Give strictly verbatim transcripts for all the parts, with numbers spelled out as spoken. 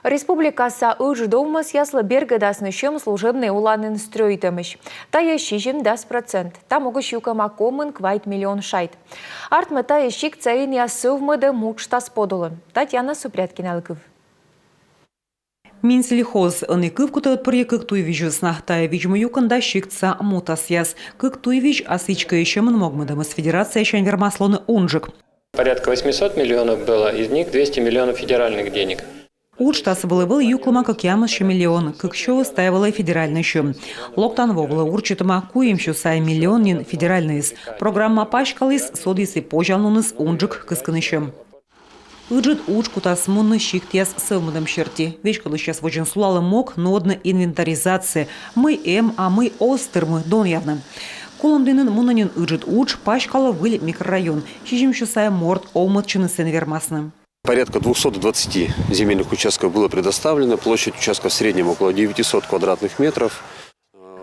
Республикаса ыджыд овмӧсъяслы бергӧдасны сьӧм служебнӧй оланін стрӧитӧмысь. Тайӧ сизимдас процент. Та могысь юкӧма комын квайт миллион шайт. Артмӧ, тайӧ сиктса инъяс сӧвмӧдӧм уджтас подулын. Татьяна Супряткиналы кыв. Минсельхоз ӧні кывкутӧ ӧтпырйӧ кык туйвизь вӧсна. Тайӧ видз-му юкӧн дась сиктса мутасъяс. Кык туйвизь, а сідзкӧ, сьӧмӧн могмӧдӧмыс федерациясянь вермас лоны унджык. Порядка восьмисот миллионов было, из них двести миллионов федеральных денег. Уджтас вылӧ вӧлі юклӧма кӧкъямыссё миллион, кык сёыс тайӧ вӧлі федеральнӧй сьӧм. Локтан во вылӧ урчитӧма куимсё сайӧ миллион нин федеральнӧйыс. Программа паськаліс, содйисі позянлуныс унджык кыскыны сьӧм. Ыджыд удж кутас мунны сиктъяс сӧвмӧдӧм серти. Веськӧдлысьяс водзын сулалӧ мог нуӧдны инвентаризация, мый эм, а мый оз тырмы донъявны. Кулӧмдінын мунӧ нин ыджыд удж, паськалӧ выль микрорайон. Сизимсё сайӧ морт овмӧдчыны сэн вермасны. Порядка двухсот двадцати земельных участков было предоставлено, площадь участков в среднем около девятисот квадратных метров.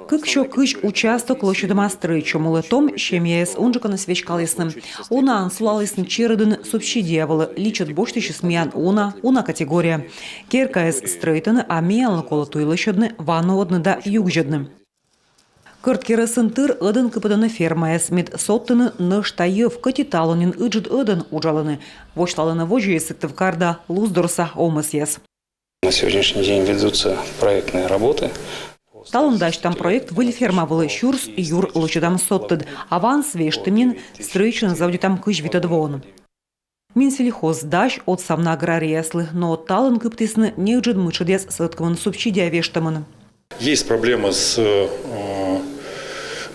Кыксё кызь участок лӧсьӧдӧма стрӧитчӧм улӧ. Том семьяяс унджыкӧныс веськалісны. Унаӧн сулалісны чередны субсидия вылӧ. Личӧд босьтысьыс миян уна, уна категория. Керкаяс стрӧитӧны, а миянлы колӧ туй лӧсьӧдны, ва нуӧдны да югзьӧдны. Кӧрткерӧсын тыр ӧдӧн кыпӧдӧны фермаяс, мед содтыны нӧшта йӧв. Кӧть и талун нин ыджыд ӧдӧн уджалӧны. Восьлалӧны водзӧ Сыктывкар да Луздорса овмӧсъяс. На сегодняшний день ведутся проектные работы. Талун дасьтам проект выль ферма вылӧ, сюрс юр лӧсьӧдам содтӧд. Аванс вештім нин, стрӧитчыны заводитам кызь витӧд воын. Минсельхоз дась отсавны аграрийяслы, но талун кыптісны неыджыд мытшӧдъяс сӧвтӧмын субсидия вештӧмын. Есть проблема с э,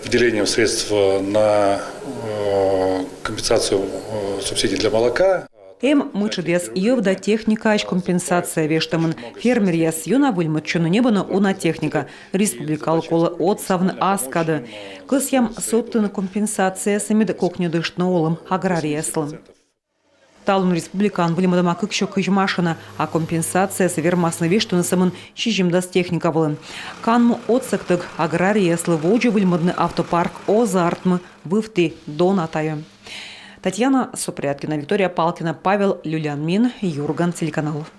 выделением средств на э, компенсацию э, субсидий для молока. Эм мытшӧдъяс йӧв да техникаысь компенсация вештӧмын. Фермеръяс ёна выльмӧдчӧны, небӧны уна техника. Республикалы колӧ отсавны ас кадӧ. Кӧсъям содтыны компенсациясӧ, мед кокньӧдыштны олӧм аграрийяслы. Талун республикаын выльмӧдӧма кыксё кызь машина, а компенсациясӧ вермасны вештыны сӧмын сизимдас техника вылӧ. Канму отсӧгтӧг аграрийяслы водзӧ выльмӧдны автопарк оз артмы, вывті дона тайӧ. Татьяна Супряткина, Виктория Палкина, Павел Люлянмин, «Юрган» телеканал.